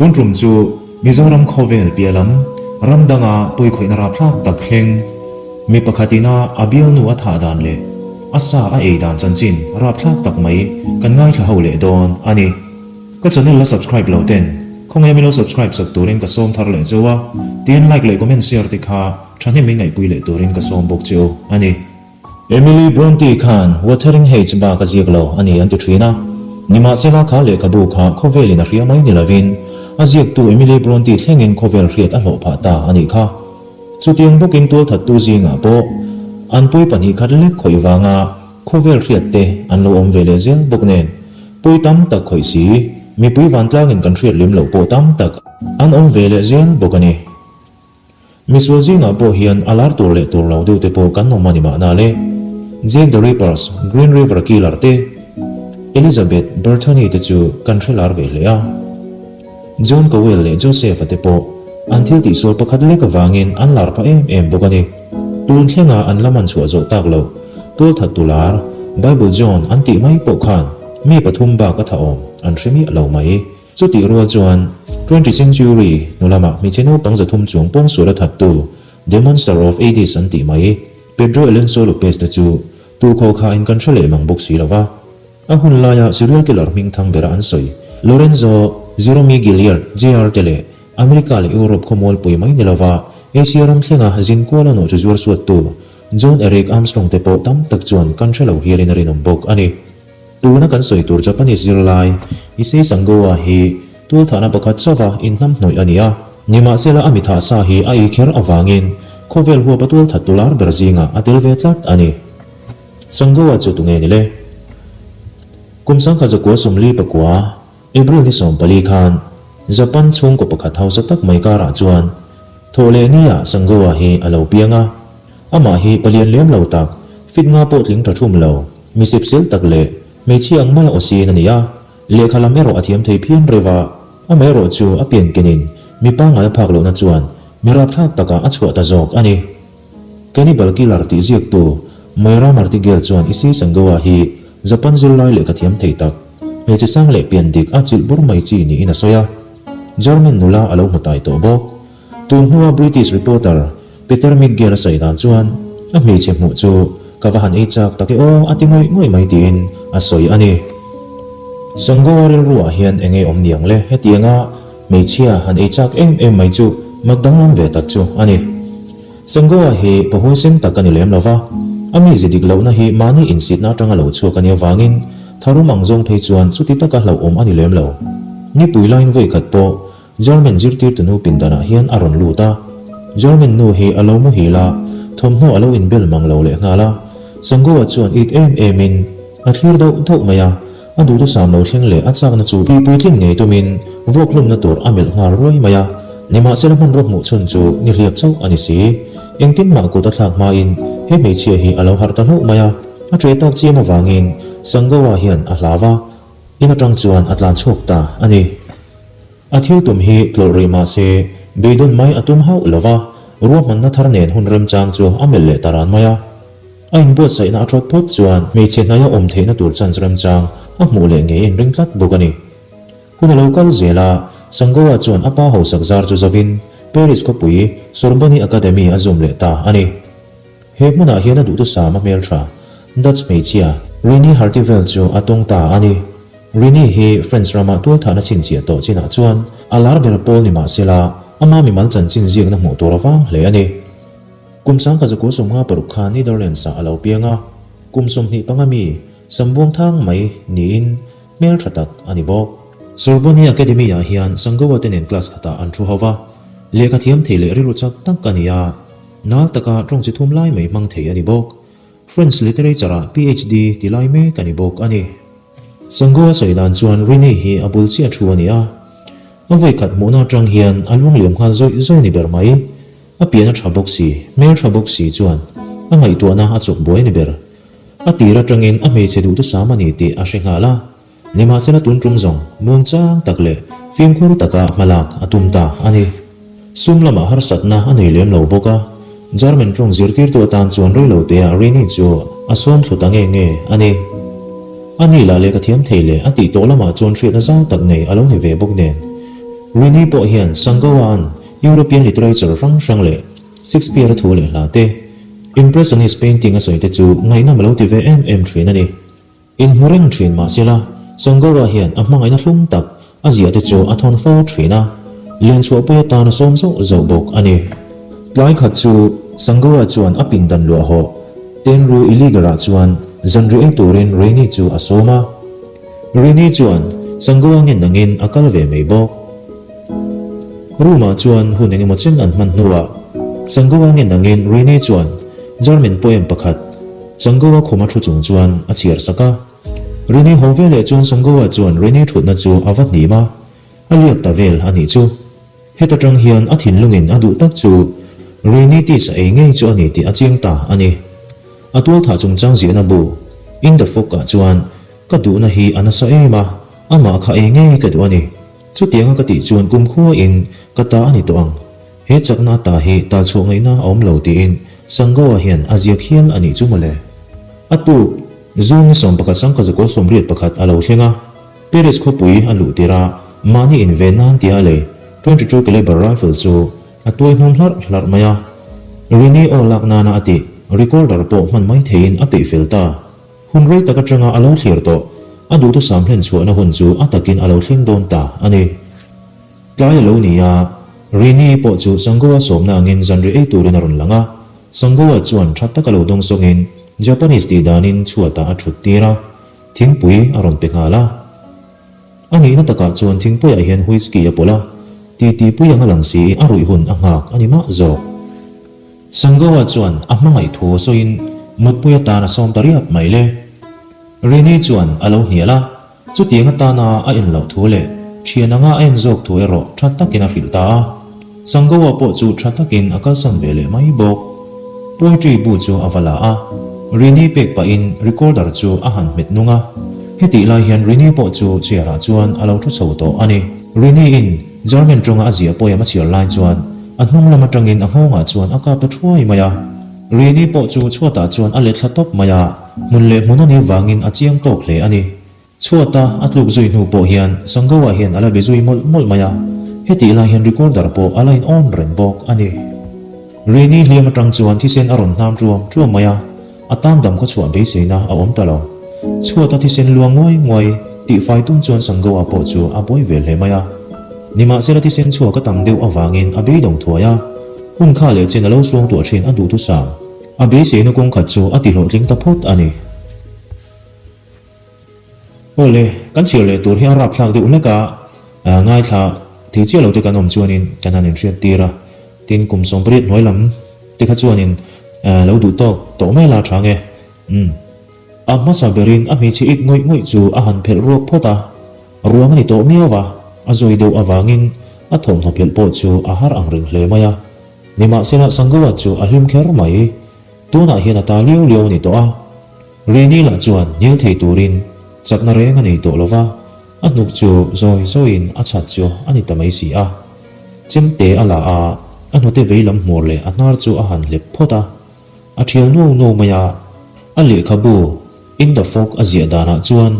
Tun tum chu Mizoram khawvel piah lam ram danga pawikhawihna rapthlak tak thleng mi pakhat ina a bialnu a thah dan leh a sa a ei dan chanchin rapthlak tak mai kan ngaithla ho leh dawn a ni. Ka channel la subscribe lo ten khawngaih min lo subscribe sak turin ka sawm thar leh cheu a, tian like leh comment share te kha thahnem min ngaihpui leh turin ka sawm bawk cheu a ni. Emily Bronte khan Wuthering Heights bak a ziak lo a ni an ti thin a, nimahsela kha lehkhabu kha khawvelin a hria mai ni lovin a ziaktu Emily Bronte thlengin khawvel hriat a hlawh phah ta a nih kha. Chutiang bawkin tualthattu zingah pawh an pawi 2 khat lek khawih vanga khawvel hriat te an lo awm ve leh zel bawk nen pawi tam tak khawih si mipui vantlangin kan hriat lem loh pawh tam tak an awm ve leh zel bawk a ni. Misual zingah pawh hian a lar tur leh tur lo deuh te pawh kan awm a ni mahna le. Jack the Rippers, Green River Killer te, Elizabeth Bertoni te chu kan hre lar ve hle a. John Cowell leh Joseph-a te pawh an thil tihsual pakhat lek avangin an lar phah em em bawk a ni. Tun thlenga an la man chhuah zawh tak loh, tualthat tu lar, Bible John an tih mai pawh khan mi pathum bak a tha awm an hre miah lo mai. Chutih rual chuan Twenty Century hnu lamah hmeichhe naupang 300 chuang pawngsual a thattu The Monster of Aedes an tih mai Pedro Alonso Lopez te chu tu khaw khain kan hre leh mang bawk si lo va. A hun laia serial killer hming thang bera an sawi Lorenzo Jerome Gilliard JR te leh America leh Europe khawmualpui mai ni lova Asia ram thlenga zin kual a nawh chu zuar suattu John Eric Armstrong te pawh tam tak chuan kan hre lo hialin a rinawm bawk a ni. Tuna kan sawi tur Japanese zirlai Issei Sangoa hi tualthahna pakhat chauha inhnamhnawih a ni a, nimahsela a mithah sa hi a ei kher avangin khawvel huapa tualthat tu lar ber zingah a tel ve tlat a ni. Sangoa chu tunge ni le? Kum 1949, April ni 14 khan Japan chhungkaw pakhat hausa tak mai karah chuan thawhleh niah Sangoa hi a lo piang a. Amah hi palian lem lo tak, fit nga pawh tling tha thum lo, mi sep sel tak leh hmeichhia ang maia awsin a ni a, lehkha lam erawh a thiam thei phian reuh a, amaherawh chu a pian kenin mi pangngai a phak lohna chuan mi rapthlak takah a chhuah ta zawk a ni. Cannibal Killer tih ziaktu Moira Martigel chuan Issei Sangoa hi Japan zirlai lehkha thiam thei tak, hmeichhe sang leh pian dik a chilh bur mai chi niin a sawi a, German nula a lo hmu tai tawh bawk. Tun hnua British reporter Peter Miguel a sawi dan chuan a hmeichhe hmuh chu ka va han ei chak tak e aw a ti ngawih ngawih mai tiin a sawi a ni. Sangoa rilruah hian eng nge awm niang le hetianga hmeichhia han ei chak em em mai chu mak danglam ve tak chu a ni. Sangoa hi pahuaisen tak a ni lem lova, a mize dik lohna hi mahni insitna atanga lo chhuak a nih avangin tharum ang zawng phei chuan chuti taka hlauhawm a ni lem lo. Nipui laiin vawikhat pawh German zirtirtu nu pindanah hian a rawn lut a, German nu hi a lo muhil a, thawmhnaw a lo inbel mang lo leh nghal a. Sangoa chuan it em emin a thlir dauh dauh mai a, a duhthusam lo thleng leh a chakna chu tihpuitlin ngei tumin vuak hlumna tur a melh nghal ruai mai a, nimahsela hmanraw hmuh chhun chu ni hliap chauh a ni si. Engtin mah kut a thlak hmain he hmeichhia hi a lo harh ta hlauh mai a, a ṭe tak chiam avangin Sangoa hian a hlau a, in aṭang chuan a tlan chhuak ta a ni. A thil tum hi tlawlh rih mah se, beidawn mai a tum hauh lo va, ruahmanna thar nen hun remchang chu a melh leh ta ran mai a. A inbuatsaihna a thawt phawt chuan hmeichhe hnaia awm theihna tur chance remchang a hmuh leh ngei inring tlat bawk a ni. Hun a lo kal zel a, Sangoa chuan a pa hausak zar chu zavin Paris khawpui Sorbonne Academy a zawm leh ta a ni. He hmunah hian a duhthusam a hmeltha Dutch hmeichhia Rini Hartivel chu a tawng ta a ni. Rini hi French rama tualthahna chhinchhiah tawh chinah chuan a lar ber pawl ni mah sela, ama mimal chanchin ziakna hmuh tur a vang hle a ni. Kum 1956 khan Netherlands-ah a lo piang a, kum 25 mi sambuang thang mai niin hmeltha tak a ni bawk. Sorbonne Academy-ah hian Sangoa te nen class khatah an thu ho va, lehkha thiam thei leh rilru chak tak a ni a, nal taka tawng chi thum lai mai hmang thei a ni bawk. French literature-ah PhD ti lai mek a ni bawk a ni. Sangoa sawi dan chuan Rini hi a bul chiah thu a ni a, a vawikhat hmuhna atang hian a lungliam nghal zawih zawih a ni ber mai. A pian a tha bawk si, hmel tha bawk si chuan a ngaihtuahna a chawk buai a ni ber. A tir atangin a hmeichhe duhthusam a ni tih a hre nghal a, nimahsela tun tum zawng muangchang tak leh fimkhur taka hmalak a tum ta a ni. Sum lamah harsatna a nei lem lo bawk a, German tawng zirtirtu atan chuan reilotea Rini chu a sawm thlu ta nge nge a ni. A ni lah lehkha thiam thei leh a tih tawh lamah chuan hriatna zau tak nei a lo ni ve bawk nen. Rini pawh hian Sangoa-a'n European literature hrang hrang leh Shakespeare-a thu leh hla te, Impressionist painting a sawi te chu ngaihnawm a lo ti ve em em thin a ni. Inhmu reng thin mah sela, Sangoa hian a hmangaihna thlum tak a ziah te chu a thawn fo thin a, Lianchhuahpui atan a sawm zauh zauh bawk a ni. Tlai khat chu Sangoa chuan a pindan luah hawh Tenru Iligar-ah chuan zanriah ei turin Rini chu a sawm a. Rini chuan Sangoa ngen angin a kal ve mai bawk. Room-ah chuan hun engemaw chen an hman hnuah Sangoa ngen angin Rini chuan German poem pakhat Sangoa khuma thu chung chuan a chhiar sak a. Rini haw veleh chuan Sangoa chuan Rini thutna chu a va hnim a, a liak ta vel a nih chu. Heta tang hian a thinlungin a duh tak chu Rini tisa ei ngei chu a ni tih a chiang ta a ni. A tualthah chungchang ziahna bu In the Fog ah chuan ka duhna hi a nasa em a, amah kha ei ngei ka duh a ni. Chutianga ka tih chuan kumkhua in ka ta a ni tawh ang. He chakna ata hi tal chhuah ngaihna a awm lo tiin Sangoa hian a ziak hial a nih chu mawle. A tuk, June ni 11 sangkha zakaw 81 a lo thleng a, Paris khawpui a luh tirh a, mahni inven nan tia a lei 22 caliber rifle chu a tuai hnawm hlarh hlarh mai a. Rini aw lak nana a tih recorder pawh hman mai theiin a peih fel ta. Hun rei tak atanga a lo thlir tawh, a duhthusam hlen chhuahna hun chu a takin a lo thleng dawn ta a ni. Tlai a lo ni a, Rini pawh chu Sangoa sawmna angin zanriah ei turin a rawn lang a. Sangoa chuan tha taka lo dawng sawngin Japanese tih danin chhuatah a thut tir a, thingpui a rawn pe nghal a. A nihna takah chuan thingpuiah hian whisky a pawlh a, titi pui anga lang siin a ruih hun a nghak a ni mah zawk. Sangoa chuan a hmangaih thu sawiin mutpui atan a sawm ta riap mai le. Rini chuan a lo hnial a. Chutiang atana a en loh thu leh thian anga a en zawk thu erawh tha takin a hrilh ta a. Sangoa pawh chu tha takin a kalsan ve leh mai bawk. Poetry bu chu a va la a, Rini pek pahin recorder chu a han hmet nung a. Hetih lai hian Rini pawh chu chair ah chuan a lo thu chho tawh a ni. Rini-in German tawnga a ziah poem a chhiar lai chuan a hnung lam atangin a nghawngah chuan a kap ta thuai mai a. Rini pawh chu chhuatah chuan a let thla tawp mai a. Hmun leh hmun a nih vangin a chiang tawk hle a ni. Chhuata a tluk zui hnu pawh hian Sangoa hian a la be zui mawlh mawlh mai a, hetih lai hian recorder pawh a la in on reng bawk a ni. Rini hliam atang chuan thisen a rawn hnam ṭuam ṭuam mai a, a tan dam khaw chhuah beiseina a awm ta lo. Chhuata thisen luang nguai nguai tihfai tum chuan Sangoa pawh chu a buai ve hle mai a. Nimahsela thisen chhuak a tam deuh avangin a beidawng thuai a, hun kha leh chen a lo suang tuah thin a duhthusam. A beiseina kawng khat chu a tihlawhtling ta phawt a ni. Aw le, kan chhiar leh tur hi a rapthlak deuh hlek a, ngaithla thei chiah lo te kan awm chuanin kan han inhriat tir a, tin kum 80 hnuai lam te kha chuanin lo duh tawk tawh mai la tha nge. Umm. A hmasa berin a hmeichhe it ngawih ngawih chu a han phelh ruak phawt a, ruang a ni tawh miau va, a zawi deuh avangin a thawmhnaw phelh pawh chu a har ang reng hle mai a. Nimahsela Sangoa chu a hlim kher mai. Tunah hian a ta liau liau a ni tawh a. Rini lah chuan hnial thei turin chakna reng a nei tawh lo va, a hnuk chu zawi zawiin a chhat chu a ni ta mai si a. Chemte a la a, a hnute vei lam hmur leh a hnar chu a han hlep phawt a. A thial nuau nuau mai a. A lehkhabu In the Fog a ziah danah chuan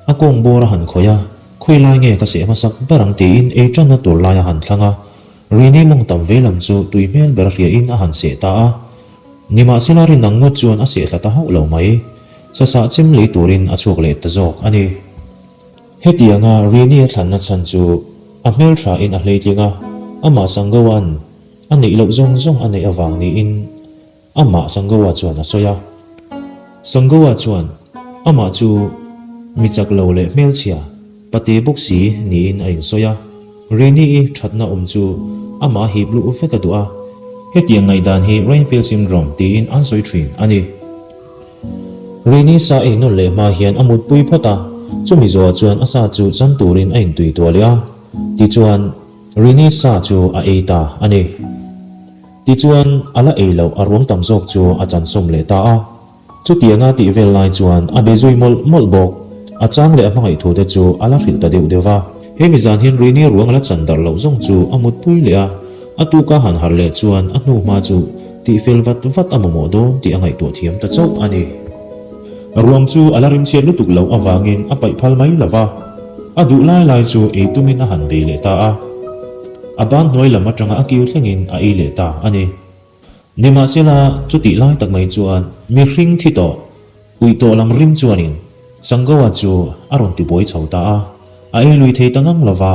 a kawng bawr a han khawih a, khawi lai nge ka seh hmasak ber ang tiin ei tanna tur lai a han thlang a. Rini mawng tam ve lam chu tui hmel ber hriain a han seh ta a. Nimahsela rin ang ngawt chuan a seh thla ta hauh lo mai. Sasah chem lei turin a chhuak leh ta zawk a ni. Hetianga Rini a thlanna chhan chu a hmelthain a hleitling a, amah Sangoa'n a neih loh zawng zawng a neih avang niin Amah Sangoa chuan a sawi a. Sangoa chuan amah chu mi chak lo leh hmelchhia, pate bawk si niin a insawi a. Rini-i thatna awm chu amah a hip luh vek a duh a. Hetiang ngaihdan hi Rainfield Syndrome tiin an sawi thin a ni. Rini sa ei nawn leh hma hian a mutpui phawt a, chumi zawhah chuan a sa chu chan turin a intui tuah leh a. Tichuan, Rini sa chu a ei ta a ni. Tichuan, a la ei loh a ruang tam zawk chu a chansawm leh ta a. Chutianga tih vel lai chuan a be zui mawlh mawlh bawk. A chang leh a hmangaih thu te chu a la hrilh ta deuh deuh va. He mi zan hian Rini ruang a la chan darh loh zawng chu a mutpui leh a. A tuka han harh leh chuan a hnu hma chu tihfel vat vat a mamawh dawn tih a ngaihtuah thiam ta chauh a ni. Ruang chu a la rimchhiat lutuk loh avangin a paih phal mai lo va. A duh lai lai chu ei tumin a han bei leh ta a. A ban hnuai lam atanga a kiu thlengin a ei leh ta a ni. Nimahsela, chutih lai tak mai chuan mihring thi tawh, uih tawh lam rim chuanin Sangoa chu a rawn tibuai chho ta a, a ei lui thei ta ngang lova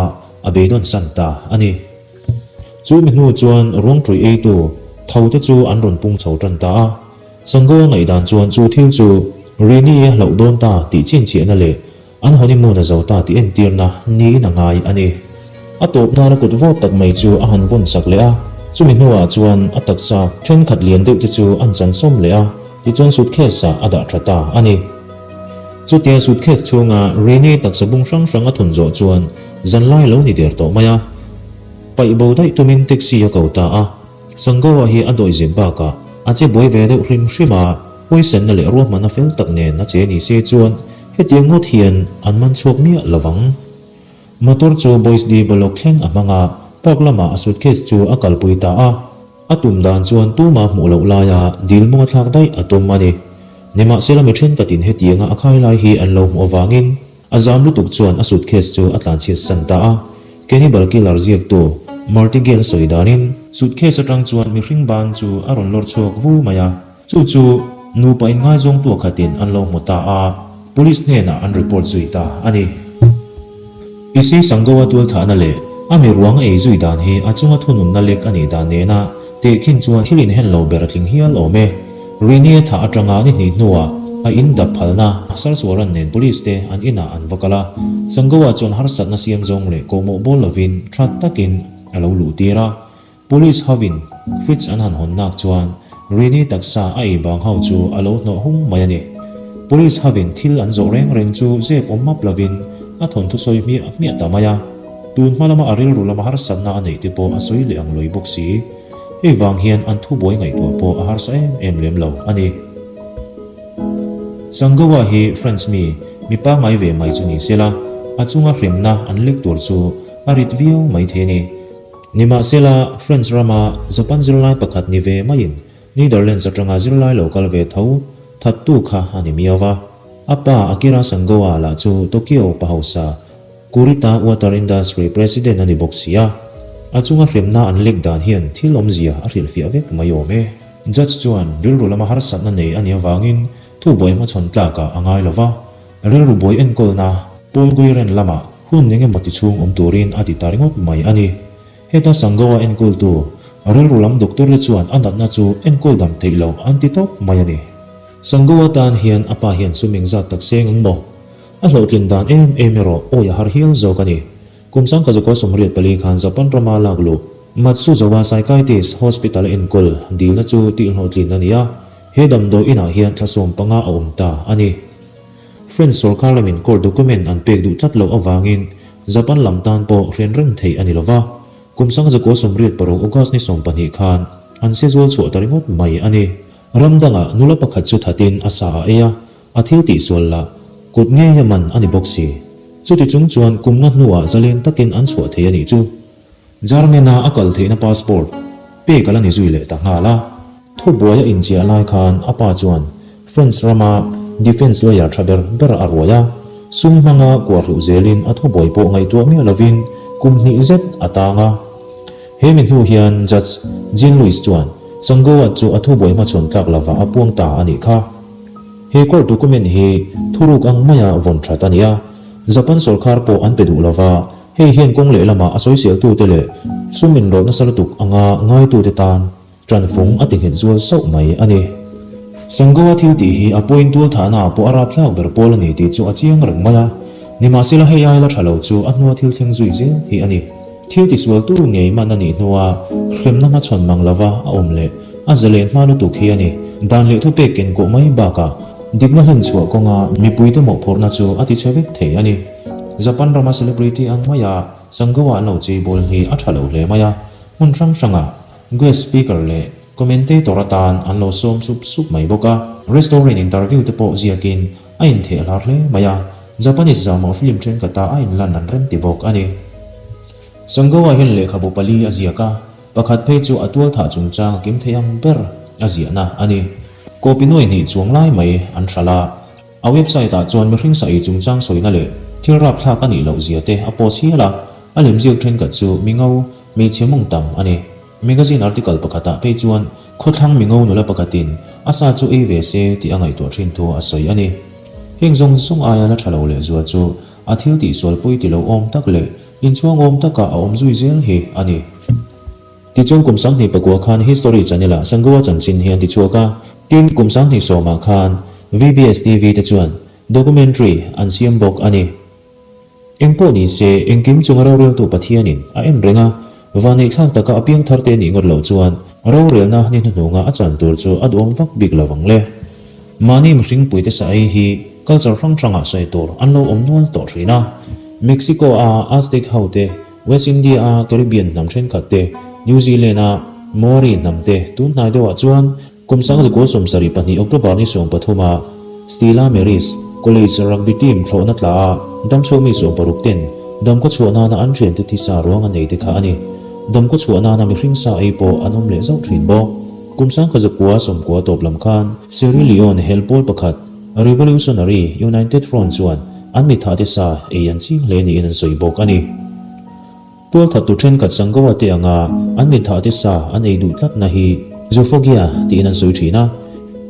a beidawn san ta a ni. Chu mi hnu chuan ruangṭui eitu tho te chu an rawn pung chho tan ta a, Sangoa ngaihdan chuan chu thil chu Rini a hlauh dawn ta tih chhinchhiahna leh An honeymoon a zo ta tih entirna niin a ngai a ni. A tawp nana kut vawt tak mai chu a han vawn sak leh a, chumi hnuah chuan a taksa thenkhat lian deuh te chu an chan sawm leh a, tichuan suitcase ah a dah tha ta a ni. Chutia suitcase chhunga Rini taksa bung hrang hrang a thun zawh chuan zanlai lo ni der tawh mai a. Paih bo daih tumin taxi a ko ta a. Sangoa hi a dawihzep bakah a che buai ve deuh hrim hrim a, huaisenna leh ruahmanna fel tak nen a che ni se chuan hetiang ngawt hian an man chhuak miah lo vang. Motor chu Boys D Bolok thleng a hmang a, park lamah a suitcase chu a kalpui ta a. A tum dan chuan tuma hmuh loh laia dil mawng a thlak daih a tum a ni. Nimahsela mi thenkhatin hetianga a khai lai hi an lo hmuh avangin, A zam lutuk chuan a suitcase chu a tlanchhiat san ta a, Cannibal Killer ziaktu Marty Gale sawi danin, Suitcase atang chuan mihring ban chu a rawn lawr chhuak vu mai a, chu chu nupa inngaizawng tuah khatin an lo hmu ta a, Police hnenah an report zui ta a ni. Isi Sangoa tualthahna leh a mi ruang a ei zui dan hi a chunga thununna lek a nih dan nena Tehkhin chuan thil inhen lo ber a tling hial awm e. Rini a thah atanga ni hnih hnuah a in dap phalna Sarsuaran nen Police te an inah an va kal a. Sangoa chuan harsatna siam zawng leh kawhmawh bawl lovin tha takin a lo luh tir a. Police hovin fridge an han hawn nak chuan Rini taksa a ei bang ho chu a lo hnawh hung mai a ni. Police hovin thil an zawh reng reng chu zep awm map lovin a thawnthu sawi hmiah hmiah ta mai a. Tun hma lama a rilru lama harsatna a neih te pawh a sawi leh ang lawih bawk si. Hei vang hian an thubuai ngaihtuah pawh a harsa em em lem lo a ni. Sangoa hi French mi, mi pangngai ve mai chu ni sela, a chunga hremna an lek tur chu a rit viau mai thei a ni. Nimahsela, French rama Japan zirlai pakhat ni ve maiin Netherlands atanga zirlai lo kal ve tho thattu kha a ni miau va. A pa Akira Sangoa lah chu Tokyo pa hausa Kurita Water Industry President a ni bawk si a, a chunga hremna an lek dan hian thil awmzia a hrilhfiah vek mai awm e. Judge chuan rilru lama harsatna nei a nih avangin thubuai hmachhawn tlakah a ngai lo va, rilru buai enkawlna Paul Guiren lamah hun eng emaw ti chhung awm turin a ti ta ringawt mai a ni. Heta Sangoa enkawltu rilru lam doctor te chuan a natna chu enkawl dam theih loh an ti tawp mai a ni. Sangoa tan hian a pa hian sum engzat tak seng ang maw? A hlawhtlin dan em em erawh awi a har hial zawk a ni. Kum sangkazakua 84 khan Japan rama lak luh Matsuzawa Psychiatrist Hospital a enkawl dilna chu tih hlawhtlin a ni a, he damdawi inah hian thla 15 a awm ta a ni. French sorkar lamin court document an pek duh tlat loh avangin Japan lam tan pawh hren reng theih a ni lo va, kum sangzakua 86 August ni 20 khan an sezual chhuah ta ringawt mai a ni. Ram dangah nula pakhat chu thatin a sa a ei a, A thil tihsual lah kut ngeia man a ni bawk si. Chuti chung chuan kum nga hnuah zalen takin an chhuah thei a nih chu. German-a a kal theihna passport pek a la ni zui leh ta nghal a. Thubuai a inchiah lai khan a pa chuan France rama defence lawyer tha ber ber a ruai a, sum hmanga kuahluh zelin a thubuai pawh ngaihtuah miah lovin kum hnih zet a tang a. He mi hnu hian Judge Jean Louis chuan Sangoa chu a thubuai hmachhawn tlak lovah a puang ta a nih kha. He court document hi thuruk ang maia vawn that a ni a, Japan sorkar pawh an pe duh lova, hei hian kawng lehlamah a sawiseltute leh sum inrawlh nasa lutuk anga ngaitute tan tanfung a ti nghet zual sauh mai a ni. Sangoa thil tih hi a point tualthahna ah pawh a rapthlak ber pawl a ni tih chu a chiang reng mai a, nimahsela hei aila tha lo chu a hnua thil thleng zui zel hi a ni. Thil tisualtu ngei man a nih hnua hremna hmachhawn mang lova a awm leh a zalen hma lutuk hi a ni. Dan leh thupek ken kawh mai bakah dikna hlen chhuah kawnga mipuite mawhphurhna chu a tichhe vek thei a ni. Japan rama celebrity ang maia Sangoa an lo cheibawl hi a tha lo hle mai a, hmun hrang hrangah guest speaker leh commentator atan an lo sawm sup sup mai bawk a. Restaurant interview te pawh ziakin a intheh hlar hle mai a, Japanese zahmawh film thenkhat ah a inlan an rem ti bawk a ni. Sangoa hian lehkhabu pali a ziak a, pakhat phei chu a tualthah chungchang a kim thei ang ber a ziahna a ni. Copy nuai hnih chuang lai mai an hralh a, a website ah chuan mihring sa ei chungchang sawina leh thil rapthlak a nih loh zia te a post hial a, a lemziak thenkhat chu mi ngo. hmeichhe mawng tam a ni. Magazine article pakhatah phei chuan khawthlang mingo nula pakhatin a sa chu ei ve se tih a ngaihtuah thin thu a sawi a ni. Heng zawng zawng aia la tha lo lehzual chu a thil tihsual pawi ti lo awm tak leh inchhuang awm taka a awm zui zel hi a ni. Tichuan kum 2009 khan History Channel-ah Sangoa chanchin hi an ti chhuak a, tin kum 2010 khan VBS TV te chuan documentary an siam bawk a ni. Engpawh ni se, engkim chunga roreltu Pathianin a en reng a, vaneihthlak taka a piang thar te nih ngawt loh chuan rorelna ni hnuhnunga a chan tur chu a duhawm vak bik lo ang le. Mahni mihringpuite sa ei hi culture hrang hrangah sawi tur an lo awm nual tawh thin a. Mexico-a Aztec ho te, West India-a Caribbean hnam thenkhat te, New Zealand-a Maori hnam te tun hnai deuhah chuan Kum 1972 October ni 13-a Stella Maris College Rugby Team thlawhna tla a damchhuak mi 60 ten damkaw chhuah nana an thiante thisa ruang a nei te kha a ni. Damkaw chhuah nana mihring sa ei pawh an awm leh zauh thin bawk. Kum 1990 tawp lam khan Sierra Leone hel pawl pakhat Revolutionary United Front chuan an mitha te sa ei an ching hle niin an sawi bawk a ni. Tualthattu thenkhat Sangoa te anga an mitha te sa an ei duh tlatna hi Zoophobia tiin an sawi thin a.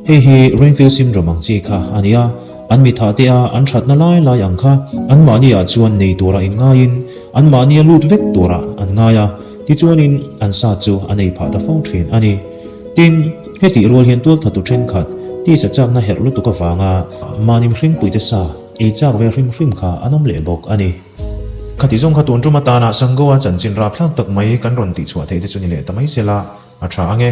Hei hi Renfield syndrome ang chi kha a ni a, an mitha te a an thatna lai lai ang kha anmahni ah chuan nei tura inngaiin anmahni a lut vek turah an ngai a, tichuanin an sa chu an ei phah ta fo thin a ni. Tin, hetih rual hian tualthattu thenkhat tisa chakna herh lutuk avanga mahni mihringpuite sa ei chak ve hrim hrim kha an awm leh bawk a ni. Khati zawng kha tun tum atana Sangoa chanchin rapthlak tak mai kan rawn tihchhuah theih te chu ni leh ta mai sela a tha ang e.